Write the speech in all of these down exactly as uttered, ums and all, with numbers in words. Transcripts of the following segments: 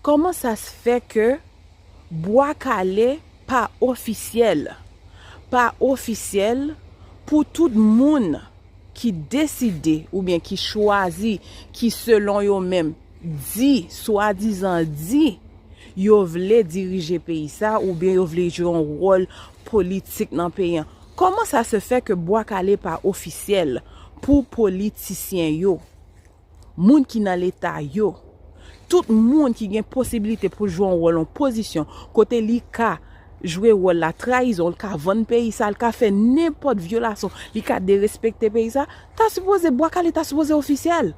Kòman sa se fè ke Bwa Kale pa ofisyèl? Pa ofisyèl pou tout moun ki deside oubyen ki chwazi, ki selon yo menm di, swadizan di, yo vle dirije peyi sa oubyen yo vle jwe yon wòl politik nan peyi an. Kòman sa se fè ke Bwa Kale pa ofisyèl pou politisyen yo? Moun ki nan leta yo, tout moun ki gen posiblite pou jwe yon wòl, yon pozisyon, kote li ka jwe wòl la trayizon, li ka vann peyi sa, li ka fè nenpòt vyolasyon, li ka derespekte peyi sa, ta sipoze, Bwa Kale ta sipoze ofisyèl.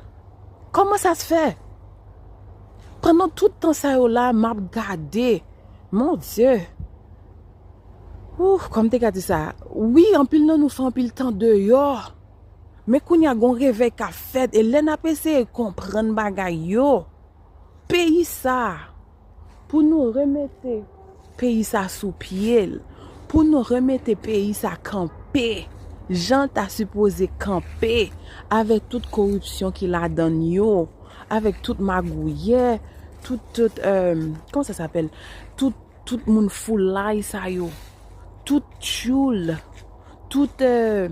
Kòman sa se fè? Pandan tout tan sa yo la, m ap gade. Mon Dye. Ouh, kòm te ka di sa. Wi, anpil nan nou fè anpil tan deyò. Men kounye a gon revèy k ap fèt, e lè n ap eseye konprann bagay yo, peyi sa, pou nou remete peyi sa sou pye l, pou nou remete peyi sa kanpe, jan l ta sipoze kanpe, avèk tout koripsyon ki ladan l yo, avèk tout magouyè, tout, tout, euh, comment ça s'appelle? Tout, tout moun foulay sa yo, tout tchoul, tout, euh,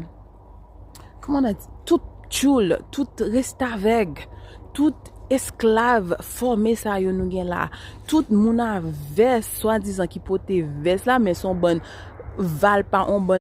comment on a dit? Tout tchoul, tout restavèg, tout esklav fòme sa yo nou gen la, tout moun a vès, swadizan ki pote vès la, men se yon bann valpa, yon bann